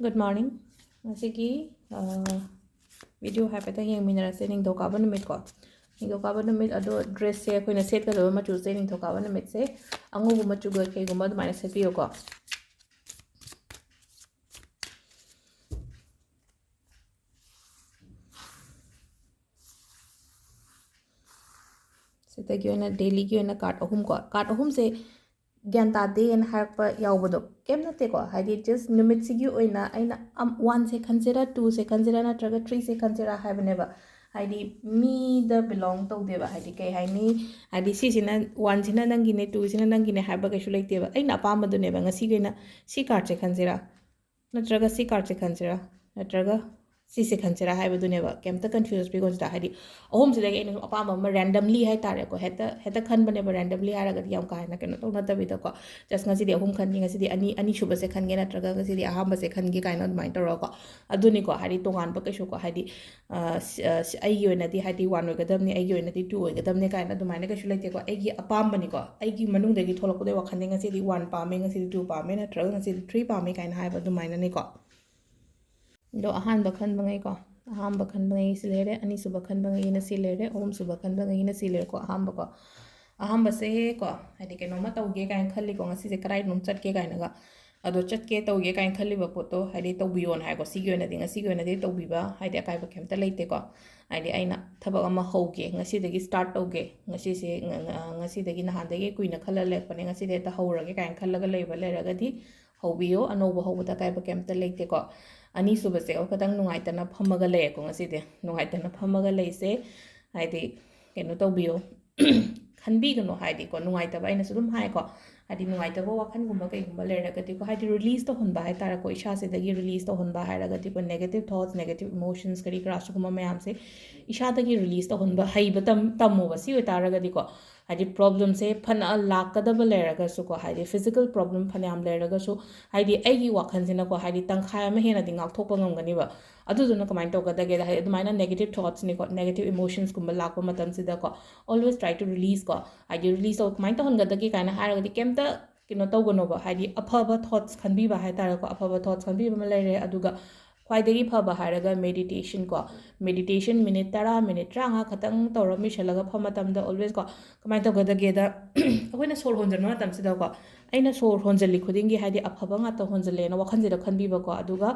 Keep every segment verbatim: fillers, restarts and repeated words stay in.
Good morning. ꯉꯁꯤꯒꯤ video ꯍꯥꯏꯐꯦꯠꯇꯪ ꯌꯦꯡꯃꯤꯟꯅꯔꯁꯦ꯫ ꯅꯤꯡꯊꯧꯀꯥꯕ ꯅꯨꯃꯤꯠꯀꯣ, ꯅꯤꯡꯊꯧꯀꯥꯕ ꯅꯨꯃꯤꯠ꯫ ꯑꯗꯣ dressꯁꯦ ꯑꯩꯈꯣꯏꯅ ꯁꯦꯠꯀꯗꯕ ꯃꯆꯨꯁꯦ ꯅꯤꯡꯊꯧꯀꯥꯕ ꯅꯨꯃꯤꯠꯁꯦ ꯑꯉꯧꯕ ꯃꯆꯨꯒ ꯀꯩꯒꯨꯝꯕ ꯑꯗꯨꯃꯥꯏꯅ ꯁꯦꯠꯄꯤꯌꯨꯀꯣ꯫ ꯁꯤꯗꯒꯤ ꯑꯣꯏꯅ dailyꯒꯤ ꯑꯣꯏꯅ card ꯑꯍꯨꯝꯀꯣ꯫ Card ꯑꯍꯨꯝꯁꯦ ꯒ꯭ꯌꯥꯟ ꯇꯥꯗꯦꯅ ꯍꯥꯏꯔꯛꯄ ꯌꯥꯎꯕꯗꯣ ꯀꯩꯝ ꯅꯠꯇꯦꯀꯣ꯫ ꯍꯥꯏꯗꯤ just ꯅꯨꯃꯤꯠꯁꯤꯒꯤ ꯑꯣꯏꯅ ꯑꯩꯅ oneꯁꯦ ꯈꯟꯁꯤꯔꯥ, twoꯁꯦ ꯈꯟꯁꯤꯔꯥ, ꯅꯠꯇ꯭ꯔꯒ threeꯁꯦ ꯈꯟꯁꯤꯔꯥ ꯍꯥꯏꯕꯅꯦꯕ꯫ ꯍꯥꯏꯗꯤ ꯃꯤꯗ belong ꯇꯧꯗꯦꯕ꯫ ꯍꯥꯏꯗꯤ ꯀꯩ ꯍꯥꯏꯅꯤ, ꯍꯥꯏꯗꯤ ꯁꯤꯁꯤꯅ, oneꯁꯤꯅ ꯅꯪꯒꯤꯅꯦ, twoꯁꯤꯅ ꯅꯪꯒꯤꯅꯦ ꯍꯥꯏꯕ ꯀꯩꯁꯨ ꯂꯩꯇꯦꯕ꯫ ꯑꯩꯅ ꯑꯄꯥꯝꯕꯗꯨꯅꯦꯕ꯫ ꯉꯁꯤꯒꯤ ꯑꯣꯏꯅ ꯁꯤ cardꯁꯦ ꯈꯟꯁꯤꯔꯥ, ꯅꯠꯇ꯭ꯔꯒ ꯁꯤ cardꯁꯦ ꯈꯟꯁꯤꯔꯥ, ꯅꯠꯇ꯭ꯔꯒ ꯁꯤꯁꯦ ꯈꯟꯁꯤꯔꯥ ꯍꯥꯏꯕꯗꯨꯅꯦꯕ꯫ ꯀꯩꯝꯇ confuse ꯄꯤꯒꯣꯟꯁꯤꯗ꯫ ꯍꯥꯏꯗꯤ ꯑꯍꯨꯝꯁꯤꯗꯒꯤ ꯑꯩꯅ ꯁꯨꯝ ꯑꯄꯥꯝꯕ ꯑꯃ randomly ꯍꯥꯏꯇꯥꯔꯦꯀꯣ, ꯍꯦꯛꯇ ꯍꯦꯛꯇ ꯈꯟꯕꯅꯦꯕ꯫ Randomly ꯍꯥꯏꯔꯒꯗꯤ ꯌꯥꯝ ꯀꯥ ꯍꯦꯟꯅ ꯀꯩꯅꯣ ꯇꯧ ꯅꯠꯇꯕꯤꯗꯀꯣ, just ꯉꯁꯤꯗꯤ ꯑꯍꯨꯝ ꯈꯟꯒꯦ, ꯉꯁꯤꯗꯤ ꯑꯅꯤ, ꯑꯅꯤꯁꯨꯕꯁꯦ ꯈꯟꯒꯦ, ꯅꯠꯇ꯭ꯔꯒ ꯉꯁꯤꯗꯤ ꯑꯍꯥꯟꯕꯁꯦ ꯈꯟꯒꯦ ꯀꯥꯏꯅ ꯑꯗꯨꯃꯥꯏꯅ ꯇꯧꯔꯒꯀꯣ꯫ ꯑꯗꯨꯅꯤꯀꯣ, ꯍꯥꯏꯗꯤ ꯇꯣꯉꯥꯟꯕ ꯀꯩꯁꯨꯀꯣ, ꯍꯥꯏꯗꯤ ꯑꯩꯒꯤ ꯑꯣꯏꯅꯗꯤ ꯍꯥꯏꯗꯤ one ꯑꯣꯏꯒꯗꯕꯅꯤ, ꯑꯩꯒꯤ ꯑꯣꯏꯅꯗꯤ two ꯑꯣꯏꯒꯗꯕꯅꯤ ꯀꯥꯏꯅ ꯑꯗꯨꯃꯥꯏꯅ ꯀꯩꯁꯨ ꯂꯩꯇꯦꯀꯣ꯫ ꯑꯩꯒꯤ ꯑꯄꯥꯝꯕꯅꯤꯀꯣ, ꯑꯩꯒꯤ ꯃꯅꯨꯡꯗꯒꯤ ꯊꯣꯛꯂꯛꯄꯗꯩ ꯋꯥꯈꯜꯗꯤ ꯉꯁꯤꯗꯤ one ꯄꯥꯝꯃꯦ, ꯉꯁꯤꯗꯤ two ꯄꯥꯝꯃꯦ, ꯅꯠꯇ꯭ꯔꯒ ꯉꯁꯤꯗꯤ three ꯄꯥꯝꯃꯦ ꯀꯥꯏꯅ ꯍꯥꯏꯕ ꯑꯗꯨꯃꯥꯏꯅꯅꯤꯀꯣ꯫ ꯑꯗꯣ ꯑꯍꯥꯟꯕ ꯈꯟꯕꯉꯩꯀꯣ, ꯑꯍꯥꯟꯕ ꯈꯟꯕꯉꯩꯁꯤ ꯂꯩꯔꯦ, ꯑꯅꯤꯁꯨꯕ ꯈꯟꯕꯉꯩꯅ ꯁꯤ ꯂꯩꯔꯦ, ꯑꯍꯨꯝꯁꯨꯕ ꯈꯟꯕꯉꯩꯅ ꯁꯤ ꯂꯩꯔꯦꯀꯣ꯫ ꯑꯍꯥꯟꯕꯀꯣ, ꯑꯍꯥꯟꯕꯁꯦꯀꯣ, ꯍꯥꯏꯗꯤ ꯀꯩꯅꯣꯝꯃ ꯇꯧꯒꯦ ꯀꯥꯏꯅ ꯈꯜꯂꯤꯀꯣ, ꯉꯁꯤꯁꯦ ꯀꯗꯥꯏꯗꯅꯣꯝ ꯆꯠꯀꯦ ꯀꯥꯏꯅꯒ꯫ ꯑꯗꯣ ꯆꯠꯀꯦ ꯇꯧꯒꯦ ꯀꯥꯏꯅ ꯈꯜꯂꯤꯕ ꯄꯣꯠꯇꯣ ꯍꯥꯏꯗꯤ ꯇꯧꯕꯤꯌꯣꯅ ꯍꯥꯏꯀꯣ꯫ ꯁꯤꯒꯤ ꯑꯣꯏꯅꯗꯤ, ꯉꯁꯤꯒꯤ ꯑꯣꯏꯅꯗꯤ ꯇꯧꯕꯤꯕ ꯍꯥꯏꯗꯤ ꯑꯀꯥꯏꯕ ꯀꯩꯝꯇ ꯂꯩꯇꯦꯀꯣ꯫ ꯍꯥꯏꯗꯤ ꯑꯩꯅ ꯊꯕꯛ ꯑꯃ ꯍꯧꯒꯦ, ꯉꯁꯤꯗꯒꯤ start ꯇꯧꯒꯦ, ꯉꯁꯤꯁꯦ ꯉ-, ꯉ-, ꯉꯁꯤꯗꯒꯤ, ꯅꯍꯥꯟꯗꯒꯤ ꯀꯨꯏꯅ ꯈꯜꯂ ꯂꯩꯔꯛꯄꯅꯦ, ꯉꯁꯤꯗꯤ ꯍꯦꯛꯇ ꯍꯧꯔꯒꯦ ꯀꯥꯏꯅ ꯈꯜꯂꯒ ꯂꯩꯕ ꯂꯩꯔꯒꯗꯤ ꯍꯧꯕꯤꯌꯣ꯫ ꯑꯅꯧꯕ ꯍꯧꯕꯗ ꯑꯀꯥꯏꯕ ꯀꯩꯝꯇ ꯂꯩꯇꯦꯀꯣ꯫ ꯑꯅꯤꯁꯨꯕꯁꯦ ꯑꯩꯈꯣꯏ ꯈꯤꯇꯪ ꯅꯨꯡꯉꯥꯏꯇꯅ ꯐꯝꯃꯒ ꯂꯩꯔꯦꯀꯣ꯫ ꯉꯁꯤꯗꯤ ꯅꯨꯡꯉꯥꯏꯇꯅ ꯐꯝꯃꯒ ꯂꯩꯁꯦ꯫ ꯍꯥꯏꯗꯤ ꯀꯩꯅꯣ ꯇꯧꯕꯤꯌꯣ, ꯈꯟꯕꯤꯒꯅꯨ꯫ ꯍꯥꯏꯗꯤꯀꯣ, ꯅꯨꯡꯉꯥꯏꯇꯕ ꯑꯩꯅꯁꯨ ꯑꯗꯨꯝ ꯍꯥꯏꯀꯣ, ꯍꯥꯏꯗꯤ ꯅꯨꯡꯉꯥꯏꯇꯕ ꯋꯥꯈꯜꯒꯨꯝꯕ ꯀꯩꯒꯨꯝꯕ ꯂꯩꯔꯒꯗꯤꯀꯣ, ꯍꯥꯏꯗꯤ release ꯇꯧꯍꯟꯕ ꯍꯥꯏꯇꯥꯔꯦꯀꯣ꯫ ꯏꯁꯥꯁꯤꯗꯒꯤ release ꯇꯧꯍꯟꯕ ꯍꯥꯏꯔꯒꯗꯤꯀꯣ, negative thoughts, negative emotions ꯀꯔꯤ ꯀꯔꯥ ꯁꯤꯒꯨꯝꯕ ꯃꯌꯥꯝꯁꯦ ꯏꯁꯥꯗꯒꯤ release ꯇꯧꯍꯟꯕ ꯍꯩꯕ ꯇꯝ-, ꯇꯝꯃꯣꯕ꯫ ꯁꯤ ꯑꯣꯏꯇꯥꯔꯒꯗꯤꯀꯣ, ꯍꯥꯏꯗꯤ problemꯁꯦ ꯐꯅ ꯂꯥꯛꯀꯗꯕ ꯂꯩꯔꯒꯁꯨꯀꯣ, ꯍꯥꯏꯗꯤ physical problem ꯐꯅꯌꯥꯝ ꯂꯩꯔꯒꯁꯨ, ꯍꯥꯏꯗꯤ ꯑꯩꯒꯤ ꯋꯥꯈꯜꯁꯤꯅꯀꯣ, ꯍꯥꯏꯗꯤ ꯇꯪꯈꯥꯏ ꯑꯃ ꯍꯦꯟꯅꯗꯤ ꯉꯥꯛꯊꯣꯛꯄ ꯉꯝꯒꯅꯤꯕ꯫ ꯑꯗꯨꯗꯨꯅ ꯀꯃꯥꯏꯅ ꯇꯧꯒꯗꯒꯦꯗ, ꯍꯥꯏꯗꯤ ꯑꯗꯨꯃꯥꯏꯅ negative thoughtsꯅꯤꯀꯣ, negative emotionsꯀꯨꯝꯕ ꯂꯥꯛꯄ ꯃꯇꯝꯁꯤꯗꯀꯣ, always try to release ꯀꯣ꯫ ꯍꯥꯏꯗꯤ release ꯇꯧ-, ꯀꯃꯥꯏꯅ ꯇꯧꯍꯟꯒꯗꯒꯦ ꯀꯥꯏꯅ ꯍꯥꯏꯔꯒꯗꯤ, ꯀꯩꯝꯇ ꯀꯩꯅꯣ ꯇꯧꯒꯅꯣꯕ, ꯍꯥꯏꯗꯤ ꯑꯐꯕ ꯊꯣꯠꯁ ꯈꯟꯕꯤꯕ ꯍꯥꯏꯇꯥꯔꯦꯀꯣ, ꯑꯐꯕ ꯊꯣꯠꯁ ꯈꯟꯕꯤꯕ ꯑꯃ ꯂꯩꯔꯦ꯫ ꯑꯗꯨꯒ ꯈ꯭ꯋꯥꯏꯗꯒꯤ ꯐꯕ ꯍꯥꯏꯔꯒ ꯃꯦꯗꯤꯇꯦꯁꯟ ꯀꯣ, ꯃꯦꯗꯤꯇꯦꯁꯟ ꯃꯤꯅꯤꯠ ꯇꯔꯥ, ꯃꯤꯅꯤꯠ ꯇꯔꯥꯃꯉꯥ ꯈꯛꯇꯪ ꯇꯧꯔ ꯃꯨꯏꯁꯜꯂꯒ ꯐꯝꯕ ꯃꯇꯝꯗ ꯑꯣꯜꯋꯦꯁ ꯀꯣ, ꯀꯃꯥꯏꯅ ꯇꯧꯒꯗꯒꯦꯗ, ꯑꯩꯈꯣꯏꯅ ꯁꯣꯔ ꯍꯣꯟꯖꯟꯕ ꯃꯇꯝꯁꯤꯗꯀꯣ, ꯑꯩꯅ ꯁꯣꯔ ꯍꯣꯟꯖꯜꯂꯤ ꯈꯨꯗꯤꯡꯒꯤ ꯍꯥꯏꯗꯤ ꯑꯐꯕ ꯉꯥꯛꯇ ꯍꯣꯟꯖꯜꯂꯦꯅ ꯋꯥꯈꯜꯁꯤꯗ ꯈꯟꯕꯤꯕꯀꯣ꯫ ꯑꯗꯨꯒ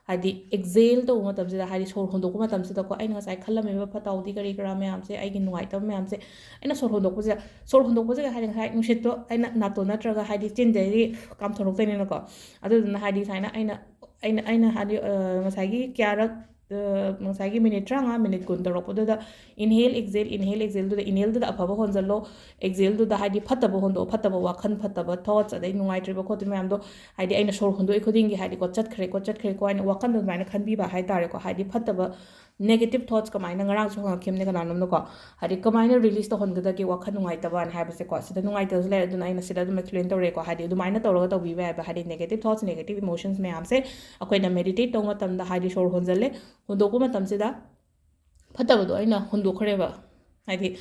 ꯍꯥꯏꯗꯤ ꯑꯦꯛꯖꯦꯜ ꯇꯧꯕ ꯃꯇꯝꯁꯤꯗ, ꯍꯥꯏꯗꯤ ꯁꯣꯔ ꯍꯣꯟꯗꯣꯛꯄ ꯃꯇꯝꯁꯤꯗꯀꯣ, ꯑꯩꯅ ꯉꯁꯥꯏ ꯈꯜꯂꯝꯃꯤꯕ ꯐꯠꯇ ꯍꯥꯎꯗꯤ ꯀꯔꯤ ꯀꯔꯥ ꯃꯌꯥꯝꯁꯦ, ꯑꯩꯒꯤ ꯅꯨꯡꯉꯥꯏꯇꯕ ꯃꯌꯥꯝꯁꯦ, ꯑꯩꯅ ꯁꯣꯔ ꯍꯣꯟꯗꯣꯛꯄꯁꯤꯗ, ꯁꯣꯔ ꯍꯣꯟꯗꯣꯛꯄꯁꯤꯗ ꯍꯥꯏꯗꯤ ꯉꯁꯥꯏ ꯅꯨꯡꯁꯤꯠꯇꯣ ꯑꯩꯅ ꯅꯥꯇꯣꯟ ꯅꯠꯇ꯭ꯔꯒ ꯍꯥꯏꯗꯤ ꯆꯤꯟꯗꯒꯤ ꯀꯥꯝꯊꯣꯔꯛꯇꯣꯏꯅꯤꯅꯀꯣ꯫ ꯑꯗꯨꯗꯨꯅ ꯍꯥꯏꯗꯤ ꯁꯨꯃꯥꯏꯅ ꯑꯩꯅ, ꯑꯩꯅ, ꯑꯩꯅ ꯍꯥꯏꯗꯤ, ꯑ, ꯉꯁꯥꯏꯒꯤ ꯀꯌꯥꯔꯛ, ꯑ, ꯉꯁꯥꯏꯒꯤ ꯃꯤꯅꯤꯠ ꯇꯔꯥꯃꯉꯥ, ꯃꯤꯅꯤꯠ ꯀꯨꯟ ꯇꯧꯔꯛꯄꯗꯨꯗ inhale, exhale, inhale, exhaleꯗꯨꯗ, inhaleꯗꯨꯗ ꯑꯐꯕ ꯍꯣꯟꯖꯜꯂꯣ, exhaleꯗꯨꯗ ꯍꯥꯏꯗꯤ ꯐꯠꯇꯕ ꯍꯣꯟꯗꯣꯛꯑꯣ, ꯐꯠꯇꯕ ꯋꯥꯈꯜ, ꯐꯠꯇꯕ ꯊꯣꯠꯁ, ꯑꯗꯩ ꯅꯨꯡꯉꯥꯏꯇ꯭ꯔꯤꯕ ꯈꯣꯠꯇ꯭ꯔꯤꯕ ꯃꯌꯥꯝꯗꯣ ꯍꯥꯏꯗꯤ ꯑꯩꯅ ꯁꯣꯔ ꯍꯣꯟꯗꯣꯛꯏ ꯈꯨꯗꯤꯡꯒꯤ ꯍꯥꯏꯗꯤꯀꯣ, ꯆꯠꯈ꯭ꯔꯦꯀꯣ, ꯆꯠꯈ꯭ꯔꯦꯀꯣ ꯍꯥꯏꯅ ꯋꯥꯈꯜꯗꯣ ꯑꯗꯨꯃꯥꯏꯅ ꯈꯟꯕꯤꯕ ꯍꯥꯏꯇꯥꯔꯦꯀꯣ꯫ ꯍꯥꯏꯗꯤ ꯐꯠꯇꯕ negative thoughts ꯀꯃꯥꯏꯅ, ꯉꯔꯥꯡꯁꯨ ꯍꯪꯉꯛꯈꯤꯕꯅꯦ ꯀꯅꯥꯅꯣꯝꯅꯀꯣ, ꯍꯥꯏꯗꯤ ꯀꯃꯥꯏꯅ release ꯇꯧꯍꯟꯒꯗꯒꯦ ꯋꯥꯈꯜ ꯅꯨꯡꯉꯥꯏꯇꯕꯅ ꯍꯥꯏꯕꯁꯦꯀꯣ꯫ ꯁꯤꯗ ꯅꯨꯡꯉꯥꯏꯇꯕꯁꯨ ꯂꯩꯔꯦ, ꯑꯗꯨꯅ ꯑꯩꯅ ꯁꯤꯗ ꯑꯗꯨꯝ explain ꯇꯧꯔꯦꯀꯣ꯫ ꯍꯥꯏꯗꯤ ꯑꯗꯨꯃꯥꯏꯅ ꯇꯧꯔꯒ ꯇꯧꯕꯤꯕ ꯌꯥꯏꯕ, ꯍꯥꯏꯗꯤ negative thoughts, negative emotions ꯃꯌꯥꯝꯁꯦ ꯑꯩꯈꯣꯏꯅ meditate ꯇꯧꯕ ꯃꯇꯝꯗ ꯍꯥꯏꯗꯤ ꯁꯣꯔ ꯍꯣꯟꯖꯜꯂꯦ, ꯍꯣꯟꯗꯣꯛꯄ ꯃꯇꯝꯁꯤꯗ ꯐꯠꯇꯕꯗꯣ ꯑꯩꯅ ꯍꯣꯟꯗꯣꯛꯈ꯭ꯔꯦꯕ꯫ ꯍꯥꯏꯗꯤ,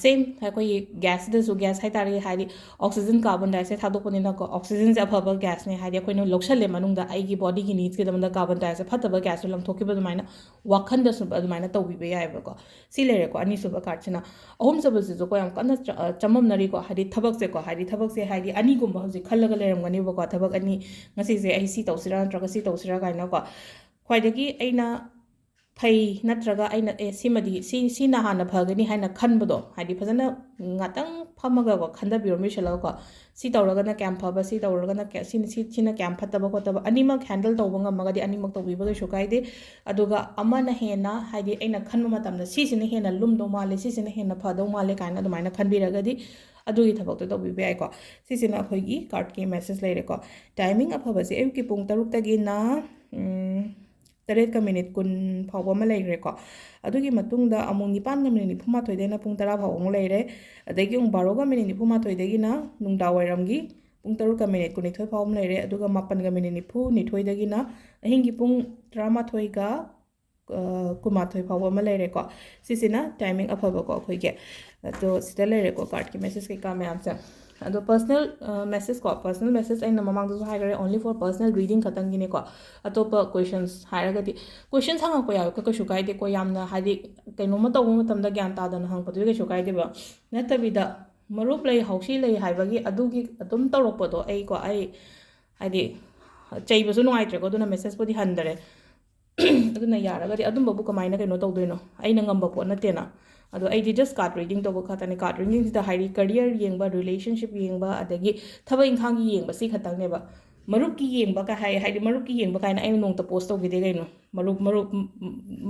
same ꯑꯩꯈꯣꯏꯒꯤ gas ꯁꯤꯗꯁꯨ, gas ꯍꯥꯏꯇꯥꯔꯦ, ꯍꯥꯏꯗꯤ oxygen, carbon dioxide ꯊꯥꯗꯣꯛꯄꯅꯤꯅꯀꯣ, oxygen ꯁꯦ ꯑꯐꯕ gas ꯅꯦ, ꯍꯥꯏꯗꯤ ꯑꯩꯈꯣꯏꯅ ꯂꯧꯁꯜꯂꯦ ꯃꯅꯨꯡꯗ, ꯑꯩꯒꯤ body ꯒꯤ needs ꯀꯤꯗꯃꯛꯇ carbon dioxide, ꯐꯠꯇꯕ gas ꯇꯣ ꯂꯪꯊꯣꯛꯈꯤꯕ ꯑꯗꯨꯃꯥꯏꯅ ꯋꯥꯈꯟꯗꯁꯨ ꯑꯗꯨꯃꯥꯏꯅ ꯇꯧꯕꯤꯕ ꯌꯥꯏꯑꯕꯀꯣ꯫ ꯁꯤ ꯂꯩꯔꯦꯀꯣ, ꯑꯅꯤꯁꯨꯕ card ꯁꯤꯅ꯫ ꯑꯍꯨꯝꯁꯨꯕꯁꯤꯁꯨ ꯀꯣ ꯌꯥꯝ ꯀꯟꯅ ꯆ-, ꯑ, ꯆꯃꯝꯅꯔꯤꯀꯣ, ꯍꯥꯏꯗꯤ ꯊꯕꯛꯁꯦꯀꯣ, ꯍꯥꯏꯗꯤ ꯊꯕꯛꯁꯦ ꯍꯥꯏꯗꯤ ꯑꯅꯤꯒꯨꯝꯕ ꯍꯧꯖꯤꯛ ꯈꯜꯂꯒ ꯂꯩꯔꯝꯒꯅꯦꯕꯀꯣ, ꯊꯕꯛ ꯑꯅꯤ, ꯉꯁꯤꯁꯦ ꯑꯩ ꯁꯤ ꯇꯧꯁꯤꯔꯥ ꯅꯠꯇ꯭ꯔꯒ ꯁꯤ ꯇꯧꯁꯤꯔꯥ ꯀꯥꯏꯅꯀꯣ꯫ ꯈ꯭ꯋꯥꯏꯗꯒꯤ ꯑꯩꯅ ꯐꯩ ꯅꯠꯇ꯭ꯔꯒ ꯑꯩꯅ, "ꯑꯦ, ꯁꯤꯃꯗꯤ, ꯁꯤ, ꯁꯤꯅ ꯍꯥꯟꯅ ꯐꯒꯅꯤ" ꯍꯥꯏꯅ ꯈꯟꯕꯗꯣ, ꯍꯥꯏꯗꯤ ꯐꯖꯅ ꯉꯥꯛꯇꯪ ꯐꯝꯃꯒꯀꯣ, ꯈꯟꯊꯕꯤꯔꯣ, ꯃꯤꯁꯜꯂꯒꯀꯣ, ꯁꯤ ꯇꯧꯔꯒꯅ ꯀꯌꯥꯝ ꯐꯕ, ꯁꯤ ꯇꯧꯔꯒꯅ ꯀꯌꯥ-, ꯁꯤꯅ, ꯁꯤ, ꯁꯤꯅ ꯀꯌꯥꯝ ꯐꯠꯇꯕ ꯈꯣꯠꯇꯕ, ꯑꯅꯤꯃꯛ handle ꯇꯧꯕ ꯉꯝꯃꯒꯗꯤ ꯑꯅꯤꯃꯛ ꯇꯧꯕꯤꯕ ꯀꯩꯁꯨ ꯀꯥꯏꯗꯦ꯫ ꯑꯗꯨꯒ ꯑꯃꯅ ꯍꯦꯟꯅ, ꯍꯥꯏꯗꯤ ꯑꯩꯅ ꯈꯟꯕ ꯃꯇꯝꯗ ꯁꯤꯁꯤꯅ ꯍꯦꯟꯅ ꯂꯨꯝꯗꯧ ꯃꯥꯜꯂꯦ, ꯁꯤꯁꯤꯅ ꯍꯦꯟꯅ ꯐꯗꯧ ꯃꯥꯜꯂꯦ ꯀꯥꯏꯅ ꯑꯗꯨꯃꯥꯏꯅ ꯈꯟꯕꯤꯔꯒꯗꯤ ꯑꯗꯨꯒꯤ ꯊꯕꯛꯇꯣ ꯇꯧꯕꯤꯕ ꯌꯥꯏꯀꯣ꯫ ꯁꯤꯁꯤꯅ ꯑꯩꯈꯣꯏꯒꯤ card ꯀꯤ message ꯂꯩꯔꯦꯀꯣ꯫ Timing ꯑꯐꯕꯁꯦ ꯑꯌꯨꯛꯀꯤ ꯄꯨꯡ ꯇꯔꯨꯛꯇꯒꯤꯅ, ꯎꯝ, ꯇꯔꯦꯠꯀ ꯃꯤꯅꯤꯠ ꯀꯨꯟ ꯐꯥꯎꯕ ꯑꯃ ꯂꯩꯈ꯭ꯔꯦꯀꯣ꯫ ꯑꯗꯨꯒꯤ ꯃꯇꯨꯡꯗ ꯑꯃꯨꯛ ꯅꯤꯄꯥꯟꯒ ꯃꯤꯅꯤꯠ ꯅꯤꯐꯨꯃꯥꯊꯣꯏꯗꯩꯅ ꯄꯨꯡ ꯇꯔꯥ ꯐꯥꯎꯕ ꯑꯃꯨꯛ ꯂꯩꯔꯦ꯫ ꯑꯗꯒꯤ ꯑꯃꯨꯛ ꯕꯥꯔꯣꯒ ꯃꯤꯅꯤꯠ ꯅꯤꯐꯨꯃꯥꯊꯣꯏꯗꯒꯤꯅ ꯅꯨꯡꯗꯥꯡ ꯋꯥꯏꯔꯝꯒꯤ ꯄꯨꯡ ꯇꯔꯨꯛꯀ ꯃꯤꯅꯤꯠ ꯀꯨꯟꯅꯤꯊꯣꯏ ꯐꯥꯎꯕ ꯑꯃ ꯂꯩꯔꯦ꯫ ꯑꯗꯨꯒ ꯃꯥꯄꯟꯒ ꯃꯤꯅꯤꯠ ꯅꯤꯐꯨꯅꯤꯊꯣꯏꯗꯒꯤꯅ ꯑꯍꯤꯡꯒꯤ ꯄꯨꯡ ꯇꯔꯥꯃꯥꯊꯣꯏꯒ, ꯑ, ꯀꯨꯟꯃꯥꯊꯣꯏ ꯐꯥꯎꯕ ꯑꯃ ꯂꯩꯔꯦꯀꯣ꯫ ꯁꯤꯁꯤꯅ timing ꯑꯐꯕꯀꯣ ꯑꯩꯈꯣꯏꯒꯤ꯫ ꯑꯗꯣ ꯁꯤꯗ ꯂꯩꯔꯦꯀꯣ card ꯀꯤ message ꯀꯩꯀꯥ ꯃꯌꯥꯝꯁꯦ꯫ ꯑꯗꯣ personal message ꯀꯣ, personal message ꯑꯩꯅ ꯃꯃꯥꯡꯗꯁꯨ ꯍꯥꯏꯈ꯭ꯔꯦ, only for personal reading ꯈꯛꯇꯪꯒꯤꯅꯦꯀꯣ꯫ ꯑꯇꯣꯞꯄ questions ꯍꯥꯏꯔꯒꯗꯤ, questions ꯍꯪꯉꯛꯄ ꯌꯥꯎꯋꯦꯀꯣ, ꯀꯩꯁꯨ ꯀꯥꯏꯗꯦꯀꯣ꯫ ꯌꯥꯝꯅ ꯍꯥꯏꯗꯤ ꯀꯩꯅꯣꯝꯃ ꯇꯧꯕ ꯃꯇꯝꯗ ꯒ꯭ꯌꯥꯟ ꯇꯥꯗꯅ ꯍꯪꯉꯛꯄꯗꯨꯗꯤ ꯀꯩꯁꯨ ꯀꯥꯏꯗꯦꯕ꯫ ꯅꯠꯇꯕꯤꯗ ꯃꯔꯨꯞ ꯂꯩ ꯍꯧꯁꯤ ꯂꯩ ꯍꯥꯏꯕꯒꯤ ꯑꯗꯨꯒꯤ ꯑꯗꯨꯝ ꯇꯧꯔꯛꯄꯗꯣ, ꯑꯩꯀꯣ, ꯑꯩ ꯍꯥꯏꯗꯤ ꯆꯩꯕꯁꯨ ꯅꯨꯡꯉꯥꯏꯇ꯭ꯔꯦꯀꯣ, ꯑꯗꯨꯅ messageꯄꯨꯗꯤ ꯍꯟꯗꯔꯦ꯫ ꯑꯗꯨꯅ ꯌꯥꯔꯒꯗꯤ ꯑꯗꯨꯝꯕꯕꯨ ꯀꯃꯥꯏꯅ ꯀꯩꯅꯣ ꯇꯧꯗꯣꯏꯅꯣ? ꯑꯩꯅ ꯉꯝꯕ ꯄꯣꯠ ꯅꯠꯇꯦꯅ꯫ ꯑꯗꯣ ꯑꯩꯗꯤ just card reading ꯇꯧꯕ ꯈꯛꯇꯅꯦ꯫ Card readingꯁꯤꯗ ꯍꯥꯏꯗꯤ career ꯌꯦꯡꯕ, relationship ꯌꯦꯡꯕ, ꯑꯗꯒꯤ ꯊꯕꯛ ꯏꯪꯈꯥꯡꯒꯤ ꯌꯦꯡꯕ, ꯁꯤ ꯈꯛꯇꯪꯅꯦꯕ꯫ ꯃꯔꯨꯞꯀꯤ ꯌꯦꯡꯕ ꯀ-, ꯍꯥꯏ-, ꯍꯥꯏꯗꯤ ꯃꯔꯨꯞꯀꯤ ꯌꯦꯡꯕ ꯀꯥꯏꯅ ꯑꯩꯅ ꯅꯣꯡꯃꯇ post ꯇꯧꯈꯤꯗꯦ ꯀꯩꯅꯣ꯫ ꯃꯔꯨꯞ, ꯃꯔꯨꯞ,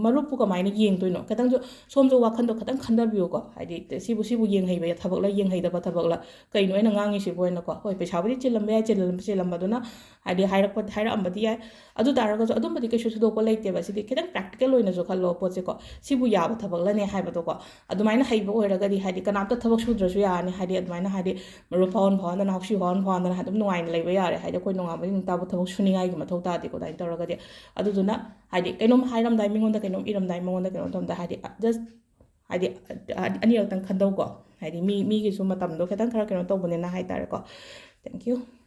ꯃꯔꯨꯞꯄꯨ ꯀꯃꯥꯏꯅ ꯌꯦꯡꯗꯣꯏꯅꯣ? ꯈꯤꯇꯪꯁꯨ ꯁꯣꯝꯁꯨ ꯋꯥꯈꯟꯗꯣ ꯈꯤꯇꯪ ꯈꯟꯊꯕꯤꯌꯨꯀꯣ꯫ ꯍꯥꯏꯗꯤ ꯁꯤꯕꯨ, ꯁꯤꯕꯨ ꯌꯦꯡꯍꯩꯕ ꯊꯕꯛꯂ, ꯌꯦꯡꯍꯩꯗꯕ ꯊꯕꯛꯂ, ꯀꯩꯅꯣ ꯑꯩꯅ ꯉꯥꯡꯉꯤꯁꯤꯕꯨ ꯍꯥꯏꯅꯀꯣ꯫ ꯍꯣꯏ, ꯄꯩꯁꯥꯕꯨꯗꯤ ꯆꯤꯜꯂꯝꯕ ꯌꯥꯏ, ꯆꯤꯜꯂꯝ-, ꯆꯤꯜꯂꯝꯕꯗꯨꯅ ꯍꯥꯏꯗꯤ ꯍꯥꯏꯔꯛꯄ, ꯍꯥꯏꯔꯛꯑꯝꯕꯗꯤ ꯌꯥꯏ꯫ ꯑꯗꯨ ꯇꯥꯔꯒꯁꯨ ꯑꯗꯨꯝꯕꯗꯤ ꯀꯩꯁꯨ ꯊꯣꯏꯗꯣꯛꯄ ꯂꯩꯇꯦꯕ꯫ ꯁꯤꯗꯤ ꯈꯤꯇꯪ practical ꯑꯣꯏꯅꯁꯨ ꯈꯜꯂꯣ ꯄꯣꯠꯁꯦꯀꯣ꯫ ꯁꯤꯕꯨ ꯌꯥꯕ ꯊꯕꯛꯂꯅꯦ ꯍꯥꯏꯕꯗꯣꯀꯣ꯫ ꯑꯗꯨꯃꯥꯏꯅ ꯍꯩꯕ ꯑꯣꯏꯔꯒꯗꯤ ꯍꯥꯏꯗꯤ ꯀꯅꯥꯝꯇ ꯊꯕꯛ ꯁꯨꯗ꯭ꯔꯁꯨ ꯌꯥꯔꯅꯤ꯫ ꯍꯥꯏꯗꯤ ꯑꯗꯨꯃꯥꯏꯅ ꯍꯥꯏꯗꯤ ꯃꯔꯨꯞ ꯐꯥꯎꯍꯟ ꯐꯥꯎꯍꯟꯗꯅ, ꯍꯧꯁꯤ ꯐꯥꯎꯍꯟ ꯐꯥꯎꯍꯟꯗꯅ ꯑꯗꯨꯝ ꯅꯨꯡꯉꯥꯏꯅ ꯂꯩꯕ ꯌꯥꯔꯦ꯫ ꯍꯥꯏꯗꯤ ꯑꯩꯈꯣꯏ ꯅꯣꯡꯉꯥꯟꯕꯗꯒꯤ ꯅꯨꯃꯤꯠ ꯇꯥꯕ ꯊꯕꯛ ꯁꯨꯅꯤꯡꯉꯥꯏꯒꯤ ꯃꯊꯧ ꯇꯥꯗꯦꯀꯣ꯫ ꯑꯗꯨꯃꯥꯏꯅ ꯇꯧꯔꯒꯗꯤ ꯑꯗꯨꯗꯨꯅ ꯍꯥꯏꯗꯤ ꯀꯩꯅꯣꯝ ꯍꯥꯏꯔꯝꯗꯥꯏ, ꯃꯤꯉꯣꯟꯗ ꯀꯩꯅꯣꯝ ꯏꯔꯝꯗꯥꯏ, ꯃꯉꯣꯟꯗ ꯀꯩꯅꯣꯝ ꯇꯧꯔꯝꯗꯥꯏ, ꯍꯥꯏꯗꯤ just ꯍꯥꯏꯗꯤ ꯑꯅꯤꯔꯛꯇꯪ ꯈꯟꯗꯧꯀꯣ꯫ ꯍꯥꯏꯗꯤ ꯃꯤ, ꯃꯤꯒꯤꯁꯨ ꯃꯇꯝꯗꯣ ꯈꯤꯇꯪ ꯈꯔ ꯀꯩꯅꯣ ꯇꯧꯕꯅꯤꯅ ꯍꯥꯏꯇꯥꯔꯦꯀꯣ꯫ Thank you꯫